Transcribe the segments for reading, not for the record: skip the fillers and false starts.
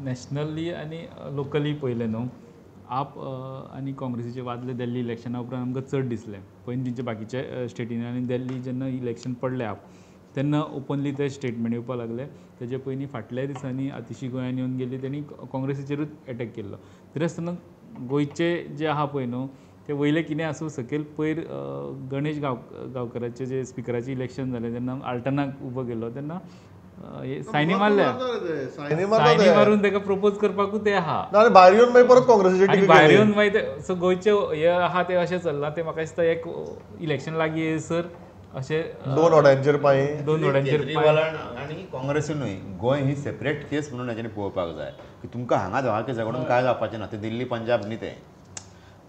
Nationally आनी locally पळयलें न्हू, आप आनी काँग्रेसीचे वादले दिल्ली इलेक्शना उपरांत आमकां चड दिसले. पयलीं तेंचे बाकीच्या स्टेटींनी आनी दिल्ली जेन्ना इलेक्शन पडलें आप, तेन्ना ओपनली ते स्टेटमेंट येवपाक लागले. तेजे पयलीं फाटल्या दिसांनी आतिशी गोंयान येवन गेली, तेणी काँग्रेसीचेरूच एटॅक केल्लो. तरी आसतना गोंयचे जे आहा पळय न्हू, ते वयले कितें आसूं, सकयल पयर गणेश गांवकराचे जे स्पिकराचें इलेक्शन जालें तेन्ना आल्टनाक उबो केल्लो, तेन्ना सायनी मारल्या, सायनी मारून ताका प्रपोज करपाकूच ते आहा. भायर येवन मागीर परत काँग्रेसीचे भायर येवन मागीर ते, सो गोंयचे हे आहा ते अशें चल्लां. ते म्हाका दिसता एक इलेक्शन लागीं येयसर अशें दोन वड्यांचेर पांय, दोन वड्यांचेर केजरीवालान आनी काँग्रेसीन न्हय, गोंय ही सेपरेट केस म्हणून हेच्यानी पळोवपाक जाय की तुमकां हांगा दोगांके झगडून काय जावपाचें ना. ते दिल्ली पंजाब न्ही, तें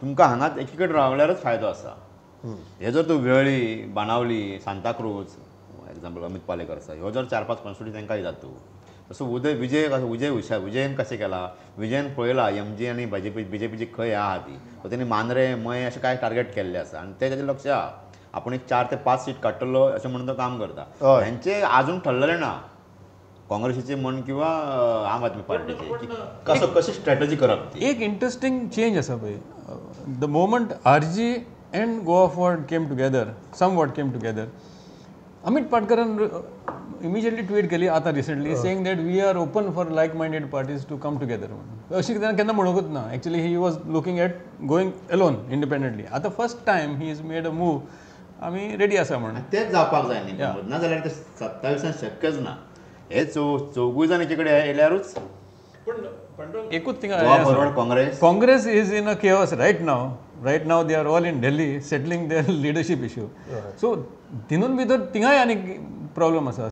तुमकां हांगा एकी कडेन रावल्यारच फायदो आसा. हे जर तूं वेळ्ळी, बाणावली, सांताक्रूज, एग्जाम्पल अमित पालेकर आसा, ह्यो जर 4-5 कॉन्स्टिट्युएन्सी तांकां दितात तूं, तसो उदय विजय विजय हुशार, विजयन कशें केलां, विजयन पळयला एमजी आनी बीजेपीची खंय आहा ती, सो तेणी मांद्रे मये अशें कांय टार्गेट केल्लें आसा आनी तें तेजें लक्ष आहा. आपूण एक 4 ते 5 सीट काडटलो अशें म्हणून तो काम करता. हेंचें आजून ठरलेलें ना काँग्रेसीचे म्हण किंवा आम आदमी पार्टीचे कसो कशी स्ट्रॅटजी करप ती. एक इंट्रस्टींग चेंज आसा पळय, the moment RG and Goa Forward came together, somewhat came together, Amit पाटकरान immediately tweet केली आतां recently saying that we are open for like minded parties to come together म्हणून. अशी ताणें केन्ना म्हणूंकच ना. Actually he was looking at going alone independently. आतां first time he is made a move, आमी ready आसा म्हणून. तेच जावपाक जाय न्ही, ना जाल्यार ते 27 शक्यच ना. हे चौगूय जाण एके कडेन येयल्यारूच. पण एकूच थिंगा Congress Congress is in a chaos right now. Right now they are all in Delhi settling their leadership issue. So तिनून भितर थिंगाय आनी प्रॉब्लम आसा.